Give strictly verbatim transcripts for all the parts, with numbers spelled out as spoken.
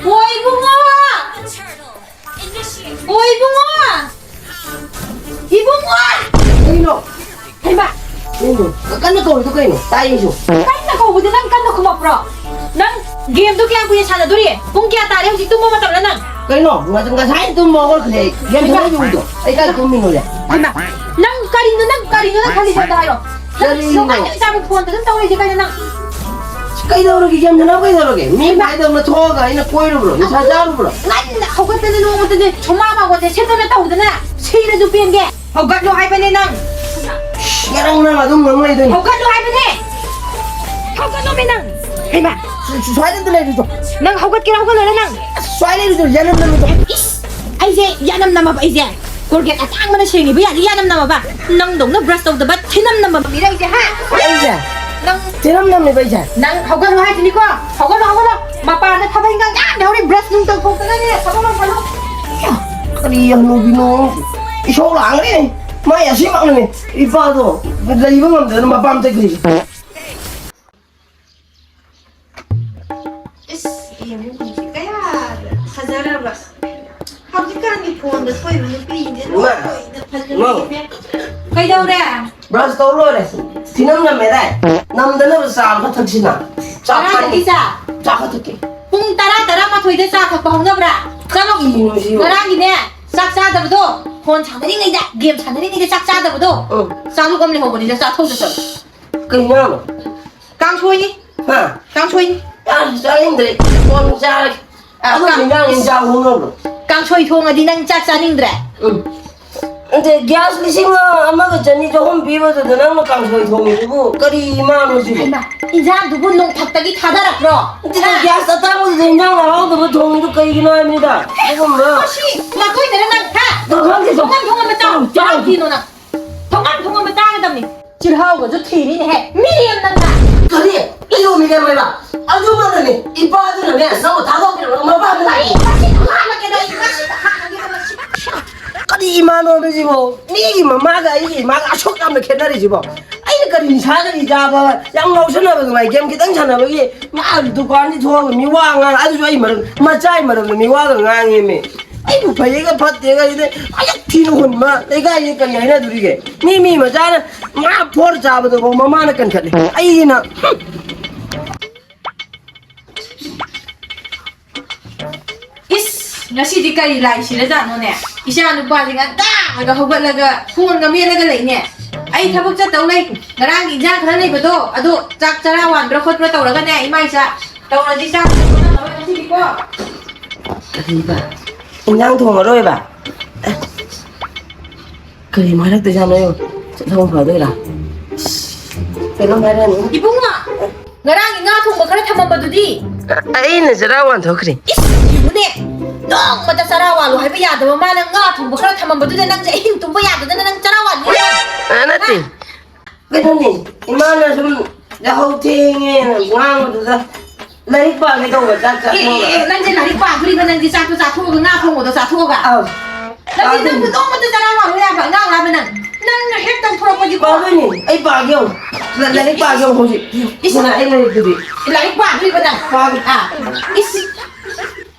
ꯍꯣꯏ, ꯏꯕꯨꯡꯉꯣ! ꯍꯣꯏ, ꯏꯕꯨꯡꯉꯣ! ꯏꯕꯨꯡꯉꯣ! ꯀꯩꯅꯣ? ꯍꯩꯃꯥ! ꯀꯩꯅꯣ? ꯀꯟꯅ ꯀꯧꯔꯤꯗꯣ ꯀꯩꯅꯣ? ꯇꯥꯏ ꯑꯩꯁꯨ꯫ ꯀꯟꯅ ꯀꯧꯕꯗꯤ ꯅꯪ ꯀꯟꯅ ꯈꯨꯝꯃꯛꯄ꯭ꯔꯣ? ꯅꯪ ꯒꯦꯝꯗꯣ ꯀꯌꯥꯝ ꯀꯨꯏꯅ ꯁꯥꯟꯅꯗꯣꯔꯤ? ꯄꯨꯡ ꯀꯌꯥ ꯇꯥꯔꯦ ꯍꯧꯖꯤꯛ? ꯇꯨꯝꯕ ꯃꯇꯝꯂ ꯅꯪ? ꯀꯩꯅꯣ? ꯉꯁ-, ꯉꯁꯥꯏ ꯇꯨꯝꯕ ꯍꯧꯒꯠꯈ꯭ꯔꯦ ꯑꯩ꯫ ꯒꯦꯝ ꯁꯥꯟꯅ ꯌꯧꯕꯗꯣ꯫ ꯑꯩ ꯀꯥꯏ ꯇꯨꯝꯃꯤꯅꯣꯅꯦ? ꯍꯩꯃꯥ! ꯅꯪ ꯀꯔꯤꯅꯣ, ꯅꯪ ꯀꯔꯤꯅꯣ ꯅꯪ ꯈꯜꯂꯤꯁꯦ ꯑꯝꯇ ꯍꯥꯏꯔꯣ? ꯅꯪ ꯀꯔꯤꯅꯣ? ꯅꯨꯡꯉꯥꯏꯅ ꯏꯆꯥꯕꯨ ꯐꯣꯟꯗ ꯑꯗꯨꯝ ꯇꯧꯔꯤꯁꯦ ꯀꯩꯅꯣ ꯅꯪ? ꯀꯩꯗꯧꯔꯒꯦ? ꯒꯦꯝ ꯁꯥꯟꯅꯕ ꯀꯩꯗꯧꯔꯒꯦ? ꯃꯤ ꯍꯩꯃꯥ! ꯃꯥꯏꯗꯧꯅ ꯊꯣꯛꯑꯒ ꯑꯩꯅ ꯀꯣꯏꯔꯨꯕ꯭ꯔꯣ? ꯅꯤꯁꯥ ꯆꯥꯔꯨꯕ꯭ꯔꯣ? ꯉꯟꯅ ꯍꯧꯒꯠꯇꯅ ꯅꯣꯡꯃꯇꯅꯦ ꯁꯨꯃꯥꯡ ꯃꯥꯡꯒꯣꯟꯁꯦ ꯁꯤꯠꯇꯅ ꯇꯧꯗꯅ ꯁꯤꯔꯁꯨ ꯄꯦꯟꯒꯦ꯫ ꯍꯧꯒꯠꯂꯣ ꯍꯥꯏꯕꯅꯦ ꯅꯪ꯫ ꯉꯔꯪ ꯉꯔꯪ ꯑꯗꯨꯝ ꯉꯪ ꯂꯩꯗꯣꯏꯅꯤ꯫ ꯍꯧꯒꯠꯂꯣ ꯍꯥꯏꯕꯅꯦ꯫ ꯍꯧꯒꯠꯂꯣꯃꯤ ꯅꯪ꯫ ꯍꯩꯃꯥ! ꯁ꯭ꯋꯥꯏꯗ ꯑꯝꯇ ꯂꯩꯔꯨꯆꯣ꯫ ꯅꯪ ꯍꯧꯒꯠꯀꯦꯔꯥ ꯍꯧꯒꯠꯂꯣꯏꯔꯥ ꯅꯪ? ꯁ꯭ꯋꯥꯏ ꯂꯩꯔꯨꯆꯣ, ꯌꯥꯅꯝ ꯅꯝꯃꯨꯆꯣ꯫ ꯏꯁ! ꯑꯩꯁꯦ ꯌꯥꯅꯝ ꯅꯝꯃꯕ ꯑꯩꯁꯦ? ꯀꯣꯜꯒꯦꯠ ꯑꯇꯥꯡꯕꯅ ꯁꯦꯡꯉꯤꯕ ꯌꯥꯗꯤ ꯌꯥꯅꯝ ꯅꯝꯃꯕ? ꯅꯪꯗꯧꯅ ꯕ꯭ꯔꯁ ꯇꯧꯗꯕ ꯊꯤꯅꯝ ꯅꯝꯃꯕ ꯃꯤꯔ ꯑꯩꯁꯦ, ꯍꯥ? ꯑꯩꯁꯦ? ꯅꯪ ꯊꯤꯅꯝ ꯅꯝꯃꯤꯕ ꯑꯩꯁꯦ? ꯅꯪ ꯍꯧꯒꯠꯂꯣ ꯍꯥꯏꯁꯤꯅꯤꯀꯣ? ꯍꯧꯒꯠꯂꯣ, ꯍꯧꯒꯠꯂꯣ꯫ ꯃꯄꯥꯟꯗ ꯊꯕꯛ ꯏꯪꯈꯥꯡ ꯌꯥꯝ ꯂꯩꯍꯧꯔꯤ, ꯕ꯭ꯔꯁ ꯅꯨꯡ ꯇꯧꯊꯣꯛꯇꯅꯅꯦ, ꯊꯕꯛ ꯌꯥꯝ ꯇꯧ꯫ ꯀꯔꯤ ꯍꯅꯨꯕꯤꯅꯣ? ꯏꯁꯧ ꯂꯥꯡꯉꯦ꯫ ꯃꯥ ꯌꯥꯁꯤ ꯃꯥꯡꯅꯅꯦ꯫ ꯏꯄꯥꯗꯣ ꯂꯩꯕ ꯉꯝꯗꯗꯅ ꯃꯄꯥꯝ ꯆꯠꯈ꯭ꯔꯤꯁꯦ꯫ ꯏꯁ, ꯌꯦꯡꯉꯨ ꯍꯧꯖꯤꯛ ꯀꯌꯥꯗ ꯐꯖꯔꯕ꯫ ꯍꯧꯖꯤꯛꯀꯥꯟꯒꯤ ꯐꯣꯟꯗ ꯊꯣꯛꯏꯕ ꯅꯨꯄꯤꯁꯤꯡꯁꯦ ꯏꯃꯥ, ꯂꯣꯏꯅ ꯐꯖꯕ ꯏꯃꯥ꯫ ꯀꯩꯗꯧꯔꯦ? ꯕ꯭ꯔꯁ ꯇꯧ ꯂꯣꯏꯔꯦ꯫ ꯊꯤꯅꯝ ꯅꯝꯃꯦꯗꯥꯏ? ꯅꯝꯗꯅꯕ ꯆꯥ ꯑꯃ ꯊꯛꯁꯤꯅ꯫ ꯆꯥ ꯀꯅꯥ ꯊꯛꯏ? ꯊꯛꯏ ꯆꯥ? ꯆꯥ ꯈꯔ ꯊꯛꯀꯦ꯫ ꯄꯨꯡ ꯇꯔꯥ, ꯇꯔꯥꯃꯥꯊꯣꯏꯗ ꯆꯥ ꯊꯛꯄ ꯍꯧꯅꯕ꯭ꯔꯥ? ꯆꯠꯂꯣ꯫ ꯀꯔꯤꯅꯣ ꯁꯤꯕꯣ? ꯉꯔꯥꯡꯒꯤꯅꯦ, ꯆꯥꯛ ꯆꯥꯗꯕꯗꯣ, ꯐꯣꯟ ꯁꯥꯟꯅꯔꯤꯉꯩꯗ, ꯒꯦꯝ ꯁꯥꯟꯅꯔꯤꯉꯩꯗ ꯆꯥꯛ ꯆꯥꯗꯕꯗꯣ, ꯎꯝ꯫ ꯆꯥꯂꯨꯛ ꯑꯃ ꯂꯩꯍꯧꯕꯅꯤꯗ, ꯆꯥꯊꯣꯛꯎꯗ ꯆꯠꯂꯣ꯫ ꯀꯩ ꯏꯟꯖꯥꯡꯅꯣ? ꯀꯥꯡꯁꯣꯏꯅꯤ꯫ ꯍꯥ? ꯀꯥꯡꯁꯣꯏꯅꯤ꯫ ꯑ, ꯆꯥꯅꯤꯡꯗ꯭ꯔꯦ꯫ ꯀꯣꯟꯅ ꯆꯥꯔꯒꯦ꯫ ꯑ, ꯑꯗꯨ ꯀꯥꯡ-, ꯏꯟꯖꯥꯡ, ꯏꯟꯖꯥꯡ ꯍꯣꯡꯅꯕ꯭ꯔꯣ? ꯀꯥꯡꯁꯣꯏ ꯊꯣꯡꯉꯗꯤ ꯅꯪ ꯆꯥꯛ ꯆꯥꯅꯤꯡꯗ꯭ꯔꯦ? ꯎꯝ꯫ ꯅꯠꯇꯦ, ꯒ꯭ꯌꯥꯁ ꯂꯤꯁꯤꯡ ꯑꯃꯒ ꯆꯅꯤ ꯆꯍꯨꯝ ꯄꯤꯕꯗꯨꯗ ꯅꯪꯅ ꯀꯥꯡꯁꯣꯏ ꯊꯣꯡꯉꯤꯗꯨꯕꯨ ꯀꯔꯤ ꯏꯃꯥꯅꯣ ꯁꯤꯕꯨ? ꯍꯩꯃꯥ, ꯏꯟꯖꯥꯡꯗꯨꯕꯨ ꯅꯣꯡꯊꯛꯇꯒꯤ ꯊꯥꯗꯔꯛꯄ꯭ꯔꯣ? ꯅꯠꯇꯦ, ꯍꯥ? ꯒ꯭ꯌꯥꯁ ꯑꯇꯥꯡꯕꯗꯨꯗ ꯏꯟꯖꯥꯡ ꯑꯍꯥꯎꯇꯕ ꯊꯣꯡꯉꯤꯗꯨ ꯀꯩꯒꯤꯅꯣ ꯍꯥꯏꯕꯅꯤꯗ? ꯑꯗꯨꯒꯨꯝꯕ ꯃꯁꯤ ꯅꯥꯇꯣꯏꯗꯔ ꯅꯪ, ꯍꯥ? ꯊꯣꯡꯒꯥꯟ ꯊꯣꯡ ꯑꯃ ꯆꯥꯎ, ꯆꯥꯎ꯫ ꯆꯥꯎ ꯊꯤꯅꯣ ꯅꯪ꯫ ꯊꯣꯡꯒꯥꯟ ꯊꯣꯡ ꯑꯃ ꯆꯥꯒꯗꯕꯅꯤ꯫ ꯆꯤꯜꯍꯥꯎꯒꯁꯨ ꯊꯤꯔꯤꯅꯦꯍꯦ꯫ ꯃꯤꯔꯦꯝ ꯅꯪꯅ꯫ ꯀꯔꯤ? ꯑꯩꯕꯨ ꯃꯤꯔꯦꯝ ꯍꯥꯏꯕ? ꯑꯗꯨꯃꯛꯅꯅꯦ, ꯏꯄꯥꯗꯨꯅꯅꯦ, ꯅꯪꯕꯨ ꯊꯥꯗꯣꯛꯄꯤꯔꯝꯃꯒ ꯃꯄꯥꯝꯗ ꯂꯥꯛꯏ꯫ ꯑꯩ ꯃꯁꯤ ꯍꯥꯠꯂꯒꯦꯗ, ꯑꯩ ꯃꯁꯤ ꯍꯥꯠꯂꯒꯦꯗ, ꯃꯁꯤ꯫ ꯀꯔꯤ ꯏꯃꯥꯅꯣ ꯍꯥꯏꯕꯁꯤꯕꯣ? ꯃꯤꯒꯤ ꯃꯃꯥꯒ ꯑꯩꯒꯤ ꯏꯃꯥꯒ ꯑꯁꯨꯛ ꯌꯥꯝꯅ ꯈꯦꯠꯅꯔꯤꯁꯤꯕꯣ? ꯑꯩ ꯀꯔꯤ ꯅꯤꯁꯥ ꯀꯔꯤ ꯆꯥꯕ, ꯌꯥꯝ ꯉꯥꯎꯁꯟꯅꯕ ꯑꯗꯨꯃꯥꯏꯅ ꯒꯦꯝ ꯈꯤꯇꯪ ꯁꯥꯟꯅꯕꯒꯤ ꯃꯥ ꯗꯨꯀꯥꯟꯗꯤ ꯊꯣꯛꯑꯒ ꯃꯤ ꯋꯥ ꯉꯥꯡ, ꯑꯗꯨꯁꯨ ꯑꯩ ꯃꯔꯝ, ꯃꯆꯥꯒꯤ ꯃꯔꯝꯗ ꯃꯤ ꯋꯥꯒ ꯉꯥꯡꯉꯦꯃꯤ꯫ ꯑꯩꯕꯨ ꯐꯩꯒ ꯐꯠꯇꯦꯒ ꯁꯤꯗ ꯑꯌꯨꯛ ꯊꯤꯅ ꯍꯨꯟꯕ ꯂꯩꯀꯥꯏꯁꯤ ꯀꯔꯤ ꯍꯥꯏꯅꯗꯣꯔꯤꯒꯦ? ꯃꯤ ꯃꯤ ꯃꯆꯥꯅ ꯃꯥ ꯐꯣꯔ ꯆꯥꯕꯗꯐꯥꯎ ꯃꯃꯥꯅ ꯀꯟꯈꯠꯂꯤ, ꯑꯩꯒꯤꯅ ꯏꯁ, ꯉꯁꯤꯗꯤ ꯀꯔꯤ ꯂꯥꯏ ꯁꯤꯔꯖꯥꯠꯅꯣꯅꯦ? ꯏꯆꯥ ꯅꯨꯄꯥꯁꯦ ꯉꯟꯇꯥꯒ ꯍꯧꯒꯠꯂꯒ ꯐꯣꯟꯒ ꯃꯦꯠꯂꯒ ꯂꯩꯅꯦ꯫ ꯑꯩ ꯊꯕꯛ ꯆꯠꯇꯧ ꯂꯩ꯫ ꯉꯔꯥꯡꯒꯤ ꯏꯟꯖꯥꯡ ꯈꯔ ꯂꯩꯕꯗꯣ, ꯑꯗꯣ ꯆꯥꯛ ꯆꯔꯥ ꯋꯥꯟꯕ꯭ꯔꯥ ꯈꯣꯠꯄ꯭ꯔꯥ ꯇꯧꯔꯒꯅꯦ, ꯏꯃꯥ ꯏꯆꯥ ꯇꯧꯔꯗꯤ ꯆꯥꯛ ꯊꯣꯡꯉꯔꯣꯏ ꯉꯁꯤꯗꯤꯀꯣ꯫ ꯀꯔꯤꯕ? ꯏꯟꯖꯥꯡ ꯊꯣꯡꯉꯔꯣꯏꯕ? ꯀꯔꯤꯃꯨꯛ ꯍꯥꯏꯔꯛꯇꯣꯏꯖꯥꯠꯅꯣ? ꯆꯠꯍꯧ ꯐꯗꯣꯏꯔꯥ? ꯀꯩꯅꯣꯝ ꯍꯥꯏꯔꯛꯑꯅꯤ꯫ ꯏꯕꯨꯡꯉꯣ, ꯉꯔꯥꯡꯒꯤ ꯉꯥ ꯊꯣꯡꯕ ꯈꯔ ꯊꯝꯃꯝꯕꯗꯨꯗꯤ? ꯑꯩꯅ ꯆꯔꯥ ꯋꯥꯟꯊꯣꯛꯈ꯭ꯔꯦ꯫ ꯏꯁ, ꯌꯦꯡꯉꯨꯅꯦ, ꯅꯣꯡꯃꯇ ꯆꯔꯥ ꯋꯥꯜꯂꯣ ꯍꯥꯏꯕ ꯌꯥꯗꯕ ꯃꯥꯅ ꯉꯥ ꯊꯣꯡꯕ ꯈꯔ ꯊꯝꯃꯝꯕꯗꯨꯗ ꯅꯪꯁꯦ ꯑꯍꯤꯡ ꯇꯨꯝꯕ ꯌꯥꯗꯗꯅ ꯅꯪ ꯆꯔꯥ ꯋꯥꯜꯂꯤ? ꯑ, ꯅꯠꯇꯦ꯫ ꯀꯩꯅꯣꯅꯦ, ꯏꯃꯥꯅ ꯁꯨꯝ ꯌꯥꯍꯧ ꯊꯦꯡꯉꯦꯅ ꯉꯥꯡꯕꯗꯨꯗ ꯂꯥꯏꯔꯤꯛ ꯄꯥꯒꯦ ꯇꯧꯕ, ꯆꯥꯛ ꯑꯦ, ꯑꯦ, ꯆꯥꯊꯣꯛꯑꯒ꯫ ꯑꯦ, ꯅꯪꯁꯦ ꯂꯥꯏꯔꯤꯛ ꯄꯥꯗꯣꯔꯤꯕ, ꯅꯪꯗꯤ ꯆꯥꯛꯇꯣ ꯆꯥꯊꯣꯛꯑꯒ, ꯉꯥ ꯊꯣꯡꯕꯗꯣ ꯆꯥꯊꯣꯛꯑꯒ? ꯑꯧ꯫ ꯅꯪꯗꯤ ꯄꯥꯗꯣꯏꯅꯤ꯫ ꯅꯪꯕꯨ ꯅꯣꯡꯃꯇ ꯆꯔꯥ ꯋꯥꯠꯂꯨ ꯌꯥꯕ ꯑꯉꯥꯡꯂꯕ ꯅꯪ? ꯅꯪꯅ ꯍꯦꯛ ꯇꯧꯊꯣꯔꯛꯄꯗꯤꯀꯣ꯫ ꯄꯥꯗꯣꯏꯅꯤ, ꯑꯩ ꯄꯥꯒꯦ ꯌꯦꯡꯉꯨ꯫ ꯂ-, ꯂꯥꯏꯔꯤꯛ ꯄꯥꯒꯦ ꯌꯦꯡꯉꯨ ꯍꯧꯖꯤꯛ꯫ ꯏꯁ꯫ ꯁꯤꯅ ꯑꯩ ꯂꯥꯏꯔꯤꯛꯇꯨꯗꯤ꯫ ꯂꯥꯏꯔꯤꯛ ꯄꯥꯗꯣꯔꯤꯕ ꯅꯪ? ꯄꯥꯒꯦ꯫ ꯑꯥ꯫ ꯏꯁ꯫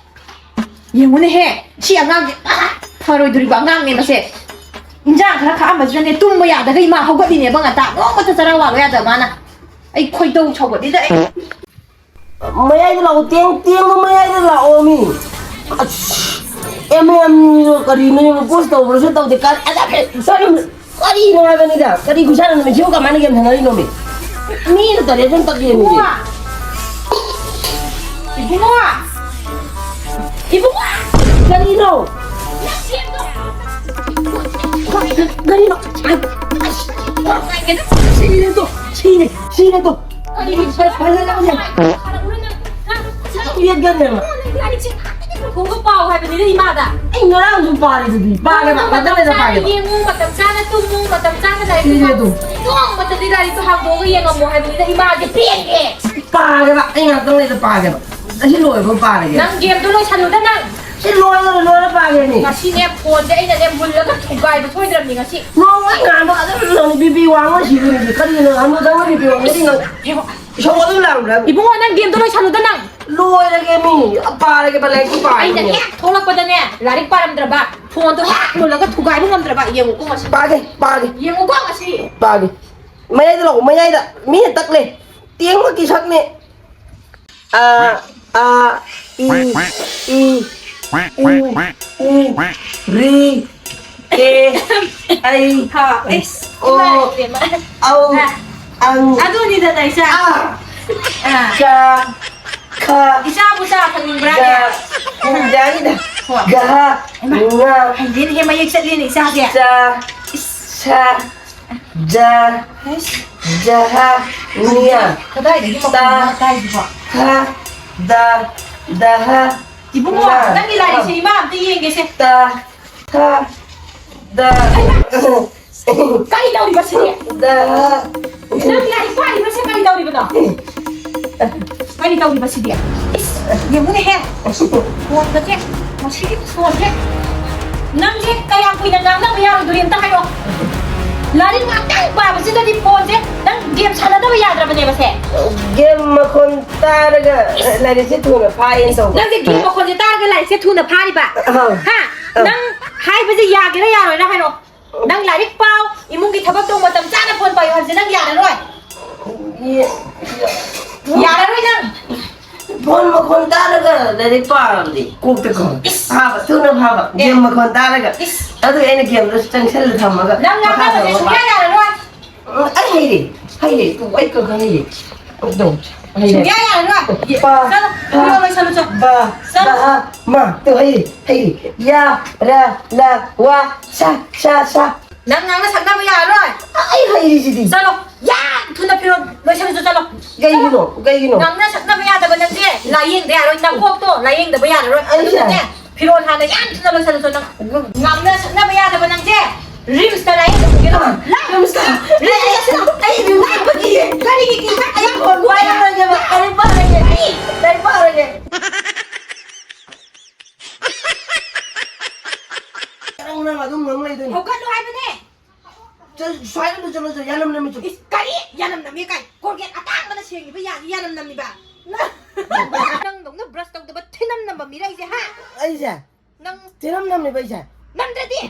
ꯌꯦꯡꯉꯨꯅꯦꯍꯦ, ꯁꯤ ꯑꯉꯥꯡꯁꯦ, ꯑꯥ, ꯐꯔꯣꯏꯗꯣꯔꯤꯕ ꯑꯉꯥꯡꯅꯦ ꯃꯁꯦ꯫ ꯏꯟꯖꯥꯡ ꯈꯔ ꯈꯥꯛꯑꯝꯕꯁꯤꯗꯅꯦ, ꯇꯨꯝꯕ ꯌꯥꯗꯈꯩ ꯃꯥ ꯍꯧꯒꯠꯂꯤꯅꯦꯕ ꯉꯟꯇꯥ꯫ ꯅꯣꯡꯃꯇ ꯆꯔꯥ ꯋꯥꯠꯂꯣ ꯌꯥꯗꯕ ꯃꯥꯅ꯫ ꯑꯩ ꯈꯣꯏꯗꯧ ꯁꯧꯒꯠꯂꯤꯗ ꯑꯩ꯫ ꯃꯌꯥꯏꯗ ꯂꯥꯛꯑꯣ, ꯇꯦꯡ-, ꯇꯦꯡꯗꯣ ꯃꯌꯥꯏꯗ ꯂꯥꯛꯑꯣ ꯃꯤ꯫ ꯑꯁ, ꯑꯦꯝ ꯑꯦꯝ ꯅꯤꯅꯣ ꯀꯔꯤꯅꯣ, ꯄꯣꯁ ꯇꯧꯕ꯭ꯔꯁꯨ ꯇꯧꯗꯦ꯫ ꯀꯔꯤ, ꯑꯗ ꯐꯦ-, ꯆꯠꯂꯨ-, ꯀꯔꯤꯅꯣ ꯍꯥꯏꯕꯅꯤꯗ? ꯀꯔꯤ ꯈꯨꯁꯥꯟꯅꯅꯣ? ꯃꯤꯁꯤꯕꯨ ꯀꯃꯥꯏꯅ ꯒꯦꯝ ꯁꯥꯟꯅꯔꯤꯅꯣ ꯃꯤ? ꯃꯤꯅ ꯇꯔꯦꯠ ꯁꯨꯝ ꯇꯛ ꯌꯦꯡꯉꯤꯁꯦ꯫ ꯏꯕꯨꯡꯉꯣ! ꯏꯕꯨꯡꯉꯣ! ꯏꯕꯨꯡꯉꯣ! ꯀꯔꯤꯅꯣ? ꯅꯪ ꯒꯦꯝꯗꯣ ꯀꯔꯤꯅꯣ? ꯑꯁ! ꯁꯤꯔꯦꯗꯣ! ꯁꯤꯔꯦ! ꯁꯤꯔꯦꯗꯣ! ꯀꯔꯤꯅꯣ? ꯐꯖꯅ ꯌꯦꯡꯉꯣ꯫ ꯌꯦꯡꯒꯅꯦꯕ꯫ ꯂꯥꯏꯔꯤꯛꯁꯦ ꯈꯣꯡꯒ ꯄꯥꯎ ꯍꯥꯏꯕꯅꯤꯅ ꯏꯃꯥꯗ꯫ ꯑꯩ ꯉꯔꯥꯡꯁꯨ ꯄꯥꯔꯤꯗꯨꯗꯤ꯫ ꯄꯥꯒꯦꯕ, ꯃꯇꯝ ꯂꯩꯔ ꯄꯥꯒꯦꯕ꯫ ꯌꯦꯡꯉꯨ, ꯃꯇꯝ ꯆꯥꯅ ꯇꯨꯝꯃꯨ, ꯃꯇꯝ ꯆꯥꯅ ꯂꯥꯏꯔꯤꯛ ꯁꯤꯅꯦ ꯄꯥꯎ꯫ ꯑꯗꯨꯝ꯫ ꯅꯣꯡꯃꯇꯗꯤ ꯂꯥꯏꯔꯤꯛꯇꯣ ꯍꯥꯡꯗꯣꯛꯑꯒ ꯌꯦꯡꯉꯝꯃꯣ ꯍꯥꯏꯕꯅꯤꯗ ꯏꯃꯥꯁꯦ ꯄꯦꯟꯗꯦ꯫ ꯄꯥꯒꯦꯕ, ꯑꯩ ꯉꯥꯛꯇꯪ ꯂꯩꯔ ꯄꯥꯒꯦꯕ꯫ ꯑꯁꯤ ꯂꯣꯏꯕ ꯄꯥꯔꯒꯦ꯫ ꯅꯪ ꯒꯦꯝꯗꯣ ꯂꯣꯏꯁꯜꯂꯨꯗ ꯅꯪ꯫ ꯁꯤ ꯂꯣꯏꯔ ꯂꯣꯏꯔ ꯄꯥꯒꯦꯅꯦ꯫ ꯉꯁꯤꯅꯦ, ꯐꯣꯟꯁꯦ ꯑꯩꯅꯅꯦ ꯃꯨꯜꯂꯒ ꯊꯨꯒꯥꯏꯕ ꯁꯣꯏꯗ꯭ꯔꯕꯅꯤ ꯉꯁꯤ꯫ ꯅꯣꯡꯃꯩ ꯉꯥꯟꯕ ꯑꯗꯨꯝ ꯅꯪ ꯕꯤꯕꯤ ꯋꯥꯡꯉ ꯁꯤꯕꯅꯤ꯫ ꯀꯔꯤꯅꯣ ꯍꯅꯨꯗꯧꯅ ꯕꯤꯕꯤ ꯋꯥꯡꯉꯗꯤ ꯅꯪ ꯌꯦꯡꯉꯣ꯫ ꯏꯁꯧ ꯑꯗꯨꯝ ꯂꯥꯡꯕ꯭ꯔꯥ? ꯏꯕꯨꯡꯉꯣ, ꯅꯪ ꯒꯦꯝꯗꯣ ꯂꯣꯏꯁꯜꯂꯨꯗ ꯅꯪ꯫ ꯂꯣꯏꯔꯒꯦ ꯃꯤ꯫ ꯄꯥꯔꯒꯦ ꯕ, ꯂꯥꯏꯔꯤꯛꯇꯨ ꯑꯩꯅ ꯄꯥꯔꯒꯦ꯫ ꯍꯦꯛ ꯊꯣꯛꯂꯛꯄꯗꯅꯦ, ꯂꯥꯏꯔꯤꯛ ꯄꯥꯔꯝꯗ꯭ꯔꯕ, ꯐꯣꯟꯗꯣ ꯍꯦꯛ ꯃꯨꯜꯂꯒ ꯊꯨꯒꯥꯏꯕ ꯉꯝꯗ꯭ꯔꯕ꯫ ꯌꯦꯡꯉꯨꯀꯣ ꯉꯁꯤ꯫ ꯄꯥꯒꯦ, ꯄꯥꯒꯦ꯫ ꯌꯦꯡꯉꯨꯀꯣ ꯉꯁꯤ꯫ ꯄꯥꯒꯦ꯫ ꯃꯌꯥꯏꯗ ꯂꯥꯛꯑꯣ, ꯃꯌꯥꯏꯗ꯫ ꯃꯤꯅ ꯇꯛꯂꯦ꯫ ꯇꯦꯡꯃꯛꯀꯤ ꯁꯛꯅꯦ꯫ ꯑ, ꯑ, ꯏ, ꯏ, ꯎ, ꯎ, ꯔꯤ, ꯑꯦ, ꯑꯩ, ꯍꯥ, ꯑꯩꯁ, ꯑꯣ, ꯏꯃꯥ, ꯏꯕꯦꯝꯃ꯫ ꯑꯧ, ꯑ, ꯑꯪ, ꯑꯗꯨꯅꯤꯗꯅ ꯏꯆꯥ꯫ ꯑ, ꯑ꯫ ꯆꯥ, ꯈ, ꯏꯆꯥꯕꯨ ꯆꯥ ꯊꯛꯅꯤꯡꯕ꯭ꯔꯥꯅꯦ? ꯒ, ꯎ, ꯌꯥꯅꯤꯗ꯫ ꯍꯣꯏ꯫ ꯒꯍ, ꯍꯩꯃꯥ, ꯉ, ꯍꯩꯔꯦꯅꯦꯍꯦ, ꯃꯌꯦꯛ ꯆꯠꯂꯦꯅꯦ ꯏꯆꯥꯁꯦ꯫ ꯆ, ꯏꯁ꯫ ꯁ, ꯖ, ꯍꯩꯁ꯫ ꯖꯍ, ꯅꯤꯌ꯫ ꯀꯗꯥꯏꯗꯒꯤ ꯃꯈꯣꯟꯅꯣ ꯇ, ꯇꯥꯏꯁꯤꯕꯣ? ꯊ, ꯗ, ꯗꯍ, ꯏꯕꯨꯡꯉꯣ, ꯅ꯫ ꯅꯪꯒꯤ ꯂꯥꯏꯔꯤꯛꯁꯦ ꯏꯃꯥ ꯑꯝꯇ ꯌꯦꯡꯒꯦꯁꯦ꯫ ꯇ, ꯊ, ꯗ꯫ ꯀꯔꯤ ꯇꯧꯔꯤꯕ ꯁꯤꯗꯤ? ꯗ꯫ ꯅꯪ ꯂꯥꯏꯔꯤꯛ ꯄꯥꯔꯤꯕꯁꯦ ꯀꯔꯤ ꯇꯧꯔꯤꯕꯅꯣ? ꯀꯔꯤ ꯇꯧꯔꯤꯕ ꯁꯤꯗꯤ? ꯏꯁ, ꯌꯦꯡꯉꯨꯅꯦꯍꯦ꯫ ꯐꯣꯟꯒꯁꯦ, ꯃꯁꯤꯒꯤ ꯐꯣꯟꯁꯦ꯫ ꯅꯪꯁꯦ ꯀꯌꯥꯝ ꯀꯨꯏꯅ ꯉꯥꯡꯅꯕ ꯌꯥꯔꯣꯏꯗꯣꯔꯤ ꯑꯝꯇ ꯍꯥꯏꯔꯛꯑꯣ꯫ ꯂꯥꯏꯔꯤꯛ ꯉꯥꯛꯇꯪ ꯄꯥꯕꯁꯤꯗꯗꯤ ꯐꯣꯟꯁꯦ ꯅꯪ ꯒꯦꯝ ꯁꯥꯟꯅꯗꯕ ꯌꯥꯗ꯭ꯔꯕꯅꯦꯕ ꯁꯦ꯫ ꯒꯦꯝ ꯃꯈꯣꯟ ꯇꯥꯔꯒ ꯏꯁ! ꯂꯥꯏꯔꯤꯛꯁꯦ ꯊꯨꯅ ꯐꯥꯏꯌꯦꯅ ꯇꯧꯕ꯫ ꯅꯪꯁꯦ ꯒꯦꯝ ꯃꯈꯣꯟꯁꯦ ꯇꯥꯔꯒ ꯂꯥꯏꯔꯤꯛꯁꯦ ꯊꯨꯅ ꯐꯥꯔꯤꯕ? ꯑꯍ꯫ ꯍꯥ? ꯑ꯫ ꯅꯪ ꯍꯥꯏꯕꯁꯦ ꯌꯥꯒꯦꯔꯥ ꯌꯥꯔꯣꯏꯔꯥ ꯍꯥꯏꯔꯛꯑꯣ꯫ ꯅꯪ ꯂꯥꯏꯔꯤꯛ ꯄꯥꯎ, ꯏꯃꯨꯡꯒꯤ ꯊꯕꯛ ꯇꯧ, ꯃꯇꯝ ꯆꯥꯅ ꯐꯣꯟ ꯄꯥꯏꯌꯨ ꯍꯥꯏꯕꯁꯦ ꯅꯪ ꯌꯥꯔꯔꯣꯏ꯫ ꯌꯦ-, ꯌꯥꯔꯔꯣꯏ ꯅꯪ꯫ ꯐꯣꯟ ꯃꯈꯣꯟ ꯇꯥꯔꯒ ꯂꯥꯏꯔꯤꯛ ꯄꯥꯔꯕꯗꯤ ꯀꯣꯛꯇ ꯈꯪ-, ꯏꯁ! ꯐꯥꯕ, ꯊꯨꯅ ꯐꯥꯕ꯫ ꯑꯦ꯫ ꯒꯦꯝ ꯃꯈꯣꯟ ꯇꯥꯔꯒ꯫ ꯏꯁ! ꯑꯗꯨꯒꯤ ꯑꯩꯅ ꯒꯦꯝꯗꯣ ꯆꯪꯁꯜꯂ ꯊꯝꯃꯒ ꯅꯪ ꯃꯈꯥ ꯉꯥꯡꯅꯕꯁꯦ ꯊꯪꯕ ꯄꯥ-, ꯁꯨꯡꯌꯥ ꯌꯥꯔꯔꯣꯏ꯫ ꯎꯝ, ꯑꯩ ꯍꯩꯔꯦ, ꯍꯩꯔꯦ, ꯇꯨ ꯑꯩ ꯀ-, ꯈꯪ ꯍꯩꯔꯦ꯫ ꯇꯨ, ꯍꯩꯔꯦ꯫ ꯁꯨꯡꯌꯥ ꯌꯥꯔꯔꯣꯏ꯫ ꯄꯥ, ꯆꯠꯂꯣ, ꯐꯥ, ꯏꯔꯨ ꯂꯣꯏꯁꯜꯂꯨ ꯆꯣ꯫ ꯕꯥ, ꯆꯠꯂꯣ꯫ ꯕꯥ, ꯃꯥ, ꯇꯨ ꯍꯩꯔꯦ, ꯍꯩꯔꯦ꯫ ꯌꯥ, ꯔ, ꯂ, ꯋꯥ, ꯁ, ꯁ, ꯁ꯫ ꯅꯪ ꯉꯥꯡꯅ ꯁꯛꯅꯕ ꯌꯥꯔꯔꯣꯏ꯫ ꯑꯩ ꯍꯩꯔꯤꯁꯤꯗꯤ꯫ ꯆꯠꯂꯣ꯫ ꯌꯥꯝ ꯊꯨꯅ ꯐꯤꯔꯣꯜ ꯂꯣꯏꯁꯜꯂꯨ ꯆꯣ, ꯆꯠꯂꯣ꯫ ꯀꯩꯒꯤꯅꯣ? ꯆꯠꯂꯣ꯫ ꯀꯩꯒꯤꯅꯣ? ꯉꯥꯡꯅ ꯁꯛꯅꯕ ꯌꯥꯗꯕ ꯅꯪꯁꯦ ꯂꯥꯏꯌꯦꯡꯗ ꯌꯥꯔꯣꯏ꯫ ꯅꯀꯣꯛꯇꯣ ꯂꯥꯏꯌꯦꯡꯗꯕ ꯌꯥꯔꯔꯣꯏ꯫ ꯑꯩꯁꯦ? ꯑꯗꯨꯅꯅꯦ, ꯐꯤꯔꯣꯜ ꯍꯥꯟꯅ ꯌꯥꯝ ꯊꯨꯅ ꯂꯣꯏꯁꯜꯂꯨ ꯆꯣ ꯅꯪ꯫ ꯉꯥꯡꯅ ꯁꯛꯅꯕ ꯌꯥꯗꯕ ꯅꯪꯁꯦ ꯔꯤꯝꯁꯇ ꯂꯥꯏꯌꯦꯡꯕ ꯄꯨꯒꯦ ꯇꯧꯕ꯫ ꯂꯥꯛ-, ꯔꯤꯝꯁꯇ꯫ ꯔꯤꯝꯁꯇ꯫ ꯑꯩ ꯔꯤꯝꯁꯇ ꯄꯨꯒꯦ꯫ ꯀꯔꯤꯒꯤ ꯀꯤꯕ? ꯑꯩ ꯐꯣꯟ ꯄꯥꯏꯔꯔꯣꯏꯒꯦꯕ꯫ ꯂꯥꯏꯔꯤꯛ ꯄꯥꯔꯒꯦ꯫ ꯑꯩ ꯂꯥꯏꯔꯤꯛ ꯄꯥꯔꯒꯦ꯫ ꯅꯪ ꯑꯗꯨꯝ ꯉꯪ ꯂꯩꯗꯣꯏꯅꯤ꯫ ꯍꯧꯒꯠꯂꯨ ꯍꯥꯏꯕꯅꯦ꯫ ꯆꯠ-, ꯁ꯭ꯋꯥꯏꯗ ꯂꯨꯖ ꯂꯨꯖ ꯌꯥꯅꯝ ꯅꯝꯃꯤ ꯆꯠ-, ꯏꯁ, ꯀꯔꯤ? ꯌꯥꯅꯝ ꯅꯝꯃꯤ ꯀꯥꯏ? ꯀꯣꯜꯒꯦꯠ ꯑꯇꯥꯡꯕꯅ ꯁꯦꯡꯉꯤꯕ ꯌꯥꯁꯤ ꯌꯥꯅꯝ ꯅꯝꯃꯤꯕ? ꯅꯪꯗꯧꯅ ꯕ꯭ꯔꯁ ꯇꯧꯗꯕ ꯊꯤꯅꯝ ꯅꯝꯕ ꯃꯤꯔꯩꯁꯦ, ꯍꯥ? ꯑꯩꯁꯦ ꯅꯪ ꯊꯤꯅꯝ ꯅꯝꯃꯤꯕ ꯑꯩꯁꯦ꯫ ꯅꯝꯗ꯭ꯔꯗꯤ?